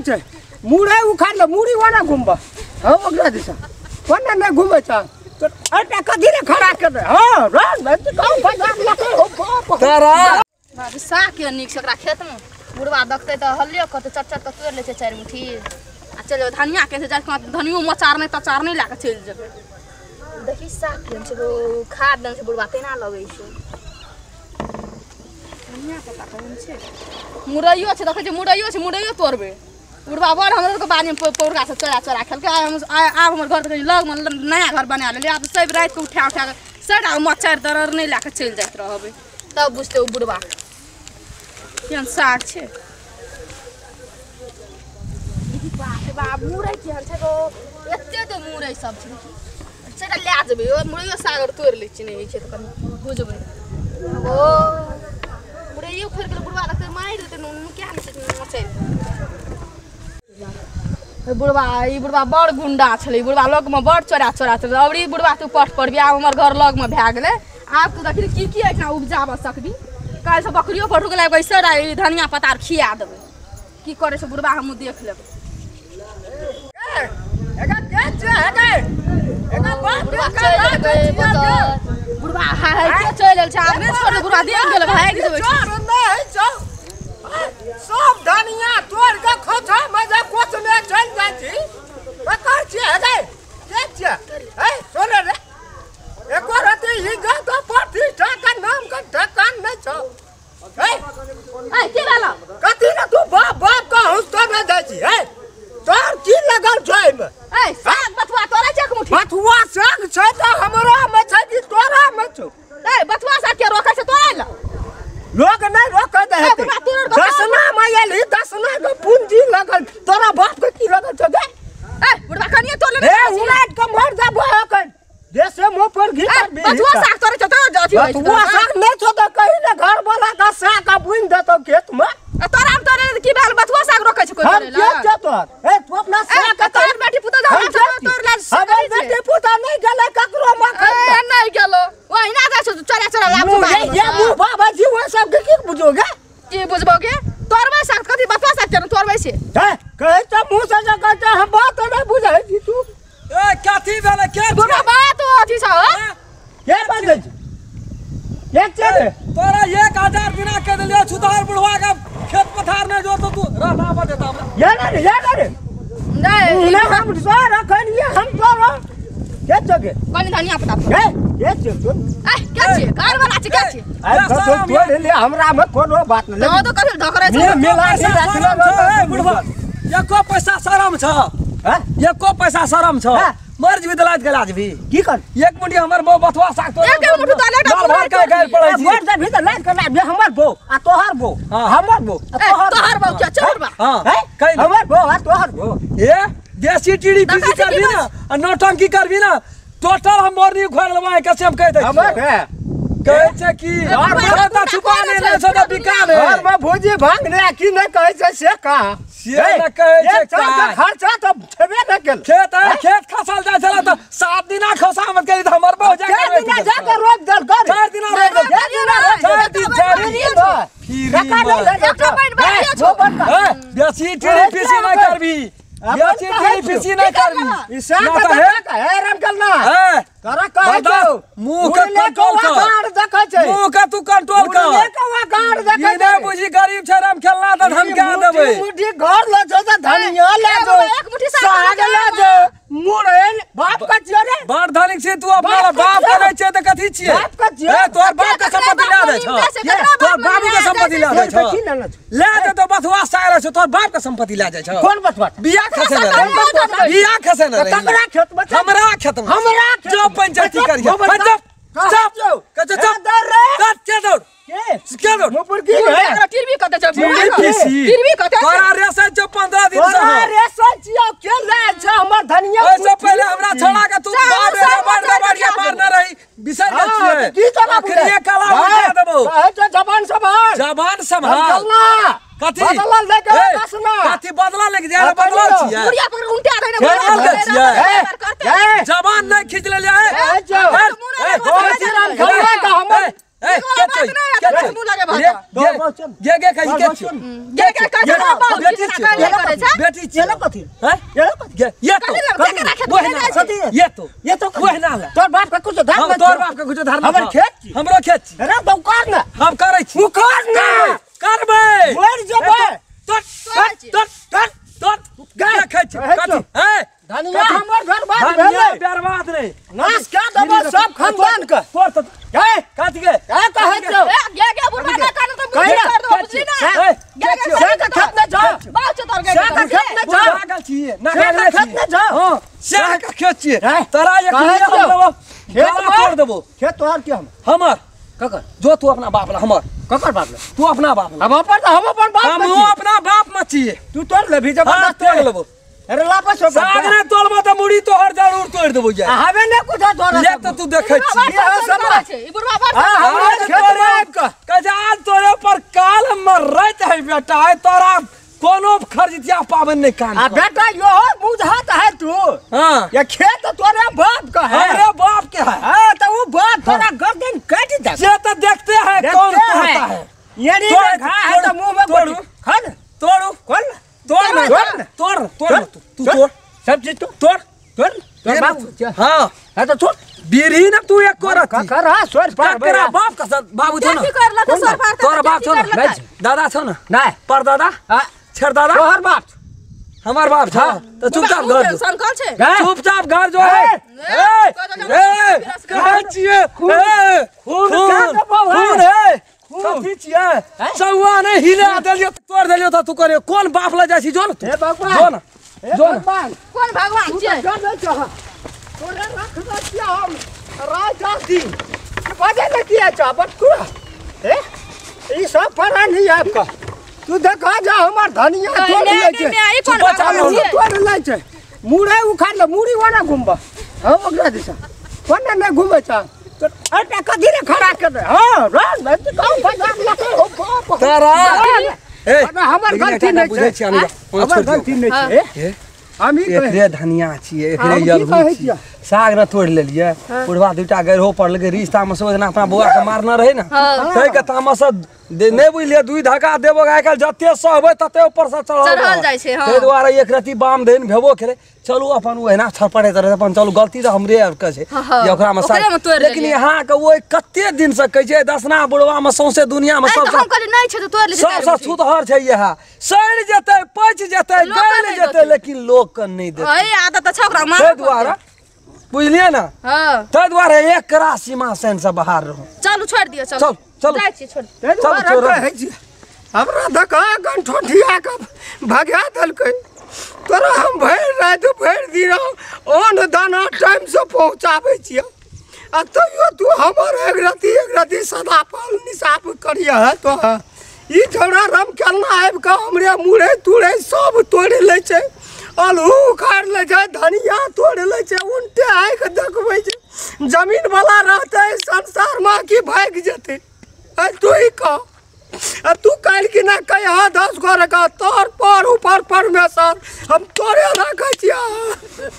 छै मुड़ै उखाड़ ले मुड़ी वाला घुमबा हां ओकरा दिशा कोना नै घुमै छ तो अटा कथी रे खड़ा कर दे हां रान भाई तो गांव बाजार लके हो बाप तोरा बाबू साग के नीक छै ओकरा खेत में बुढ़वा देखतै त हल्ले करतै चट चट के तोड़ लै छै चारि मुट्ठी आ चल जेबै धनिया के छै जाके धनियो मचार नहि तचार नहि लए के चलि जेबै। देखी साग केहन छै खाद देने छै बुढ़वा तेना लगै छै धनिया पत्ता केहन छै मुरैयो छै देखै छै मुरैयो छै मुरैयो तोड़बै बुढ़वा बड़ हमरो के बाड़ी में पौरका सब चोरा चोरा खेलकै। आब हमर घर तऽ लगमे नया घर बना लेलियै आब सब राति के उठा उठा के सबटा मच्छर दरर नहि लए के चलि जाइत रहबै तब बुझतै ओ बुढ़वा केहन साग छै। बाप रे बाप मुरै केहन छै गो एते तऽ मुरै सब छै सबटा लए जेबै ओ मुरैयो साग आर तोड़ि लै छियै नहि होइ छै तऽ कनि बुझबै ओ मुरैयो खोलि गेलै बुढ़वा देखतै मारि देतै नुका नहि छै मचैल। बुढ़वा ई बुढ़वा बड़ गुंडा छलै बुढ़वा लगमे बड़ चोरा चोरा छलै और ई बुढ़वा तू पट पड़बी आब हमर घर लगमे भए गेलै आब तू देखी की की एहिठाम उपजाबऽ सकबी काल्हिसँ बकरियो पर ढुकलै बैसल ई धनिया पत्ता आर खिया देबै की करै छै बुढ़वा हमहूँ देख लेबै। बुढ़वा हाय के चलि आयल छै आब नहि छोड़बै बुढ़वा देख गेलै भागि जेबै। सब धनिया तोड़ के खोथा में जे कोचने चल जाइ छी पकड़ छी हे के छियै ए सुन रे एको रति ई गाँव तो प्रतिष्ठा का नाम का ठकान नहीं छौ ए ए की भेल कथी ने तू बाप बाप का हुसतो न जाइ छी ए तोर की लगल छौ एहिमे ए साग बथुआ तोड़ै छै एक मुट्ठी बथुआ साग छै तऽ हमरा मे छै कि तोरा मे छौ ए बथुआ साग के रोकै छै तोड़ै लए लोग नहीं रोकै दे हेतै दसना में एलही दसना के पूंजी लगल तोरा बाप के की लगल छौ गे ए बुढ़वा कनिए तोड़ ले ए उलाट के मर जाबो एखन देसे मुंह पर घी कर बथुआ साग तोड़ै छौ तऽ अथी होइ छै बथुआ साग नहीं छौ तऽ कही ने घर वाला का साग आ बुनि देतौ खेत में आ तोरा हम तोड़े की भेल बथुआ साग रोकै छै कोई हम तोड़ै के लए छौ तोहर ए तू अपना साग ए तोहर बेटी पुतोह हम तोड़ ला हमर बेटी पुतोह नहीं गेलै ककरो मखन ए नहीं गेलो ओहिना जाइ छौ चोरा चोरा लाब छौ मुँह ये मुँह बाबा जी वो सब के की बुझोगे की बुझबोगे तोड़बै साग कथी बथुआ साग केना तोड़बै छै हैं कहै त मुँह से जे कहै त हम बात नहीं बुझै छी तू ए कथी भेलै के बुढ़वा बात अथी छौ के बाजै छी के छै रे तोरा 1000 बिना के देलियो छुतार बुढ़वा के खेत पथार नहीं जो तो तू रहना पर देता हमरा ये ना रे ये ना रे नहीं ना हम सर अखन ये हम तोरो के छगे कनि धनिया पत्ता ए के छै तू ए के छै घर वाला छै के छै अरे तो तोड़ ले हमरा में कोनो बात नहीं तो कथी धकरै छै मेला ए बुढ़वा एको पैसा शरम छ हैं एको पैसा शरम छ मर जबी दलात गेला जबी की कर एक मुट्ठी हमर बो बथुआ साग तोड़ एक मुट्ठी तो लेटा भर के गाय पड़ै छी भर दे भीतर लात के लात हमर बो आ तोहर बो हमर बो तोहर बो के चोर बा हां हमर बो आ तोहर बो ए देसी टीड़ी पीसी करबी ना आ नौटंकी करबी ना टोटल हम मोरनी उखाड़ लेबै कैसे हम कहि दै हमर है कहै छै कि घर त छुपा नै ले छै त बिका ले घर में भोजी भांग ने की नै कहै छै से का से नै कहै छै का खर्चा त छेबे नै केल खेत है खेत खसल जाइ छला त 7 दिना खसा मत कहि त हमर बहु जा के दिना जा के रोक देल कर 4 दिना रोक देल 4 दिन 4 दिन फिर बेसी टीड़ी पीसी नै करबी बेसी टीड़ी पीसी नै करबी ई साग त है राम कलना ए तोरा कहै छौ मुंह के कंट्रोल कर देखै छै मुंह के तू कंट्रोल कर मुंह के वा गाड़ देखै ई नै बुझी गरीब छै राम खेलना त धमका देबै मुट्ठी घर ल जो त धनिया ले जो एक मुट्ठी साग ले जो मुरैल बाप का छियो रे बड़ धनिक छी तू अपना बाप के नै छै त कथी छियै बाप का छियो ए तोहर बाप के संपत्ति ले दै छौ तोहर बाबू के संपत्ति ले दै छौ ले दे तो बथुआ साग रहै छौ तोहर बाप के संपत्ति ले जाइ छौ कोन बथुआ बिया खसे न रही बिया खसे न रही ककरा खेत में हमरा खेत में हमरा जो पंचायती करिया चुप चुप कह चुप कट के दौड़ के दौड़ मुंह पर की है टीवी कते छै टीवी कते तोरा रेसे छौ 15 दिन से तोरा रेसे छियौ के ले छै हमर धनिया ओइसे पहिले हमरा छोड़ा के तू बाप रे बाप रे मार न रही बिसर गेल छियै की तोरा अखनिये कला बुझा देबौ कहै छै जबान संभाल जबान संभाल कथी बदलल ले के दसना कथी बदला लेके जा बदलल छियै बुढ़िया पकड़ उनटा दे ने जबान नहीं खींच ले ले ए ए के छै के गे गे कहि के छै गे गे कहि बेटी छै बेटी छै कथि हैं ये ये तो ये तो ये तो वह ना ले तोर बाप के कुछ धार तोर बाप के कुछ धार हमर खेत छी हमरो खेत छी अरे तो कर ना हम करै छी तू कर ना करबै मर जेबै तोर तोर तोर तोर गाय खाइ छी कथि हैं धनिया हमर बर्बाद भेलै बर्बाद नहीं नाश क देबो सब खानदान के तोर तो ए कथि के ए कहै छौ ए गे गे बुढ़वा ना कान तो बुझ कर दो बुझली ना गे गे से के खेत में जा बाऊ छौ तोर गे से के खेत में जा पागल छी ना खेत में जा हां से के खेत छी तोरा एक हम देबो खेत तोड़ देबो खेत तोहर के हम हमर ककर जो तू अपना बाप ला हमर ककर बाप ला तू अपना बाप ला हम अपन हम अपन बाप हम अपना बाप म छी तू तोड़ लेबी जबरदस्त तोड़ लेबो अरे लापस हो साग ने तोड़बो त मुड़ी तोहर जरूर तोड़ देबो जा हवे ने कुछ तोड़ ले तो तू देखै छी सब ई बुढ़वा बाप हां हमरा खेत में आबि के कजाल तोरे पर काल मरैत है बेटा है तोरा कोनो खर्जितिया पाबनि नहीं काम आ बेटा यो बुझात है तू हां ये खेत तोरे बाप का है हमरे बाप के है हां तो वो बाप तोरा गर्दन काट दे से तो देखते हैं कौन तोड़ता है यानी घा है तो मुंह में तोड़ू खा ना तोड़ू खोल तोड़ ना तोड़ तोड़ तू तोड़ सब चीज तोड़ तोड़ तोड़ तोड़ बाप हां हां तो तोड़ बीड़ी ना तू एक कर कर हां सोर पार ककरा बाप का बाबू छो ना तोर बाप छो ना दादा छो ना नहीं परदादा हां छेर दादा तोहर बाप हमार बाप छा तो चुपचाप घर जो संकल छै चुपचाप घर जो है ए ए कहै छियै ए खून खून है कथी छियै चौआ नै हिला देलियो तोड़ देलियो त तू करे कोन बाप ल जाइ छी जो न हे भगवान जो न जो न कोन भगवान छियै जो न जो तोरे रखना छियै हम राजा दी बजे न किया छ बटकुरा ए ई सब परा नहीं आपका तू देखा जा हमर धनिया तोड़ लै छै तोड़ लै छै मुड़े उखाड़ ले मुड़ी ओना घुमबा हम ओकरा दिसा कोना नै घुमै छ तो अरे कथी रे खड़ा कर दे हां राज भाई तो गांव बाजार लके हो बाप तोरा ए हमर गलती नै बुझै छी हमर गलती नै छै हम ई एकरे धनिया छियै एकरे यलहु छियै साग न तोड़ लेलियै बुढ़वा दुटा गैरहो पड़लकै रिश्ता तामस ओहिना अपना बौआ के मारना रहे ना तै के तामस नै बुझलियै दुई धक्का देबो आइ काल्हि जते सहबै तते ऊपर से चढ़ल जाइ छै ताहि दुआरे एक रति बाम देन भेबो केलै चलू अपन ओहिना छड़पड़ैत रहै अपन चलू गलती तऽ हमरे आर के छै जे ओकरा मे साग लेकिन यहाँ के ओहि कते दिन से कहै छै दसना बुढ़वा मे सौंसे दुनिया मे सब हम कहली नै छै तऽ तोड़ ले सबसँ छूतहर छै इएह सड़ि जेतै पचि जेतै गलि जेतै लेकिन लोक के नहि देतै अरे आदत छै ओकरा मार ताहि दुआरे बुझलियै ना हां ताहि दुआरे एकरा सीमा सैन से बाहर रहू चलू छोड़ दियौ चल चल जाइ छी छोड़ चल छोड़ हमरा धक्का गंठोठिया के भगा देलकै तोरा हम भरि राति भरि दिन अन्न दाना टाइम से पहुँचाबै छियै आ तैयो तू हमर एक रति सदा पाल निसाफ करिय तो ई छौड़ा रम केलना आबि कऽ हमरे मुड़े तुड़े सब तोड़ि लै छै आलू उखाड़ि लै छै धनिया तोड़ि लै छै उल्टे आइ कऽ देखबै छै जमीन वाला रहतै संसारमे कि भागि जेतै आ तू ही कह आ तू काल्हि कि ना कहिया 10 गो रखा तोर पर ऊपर परमेश्वर हम तोरे रखै छियै।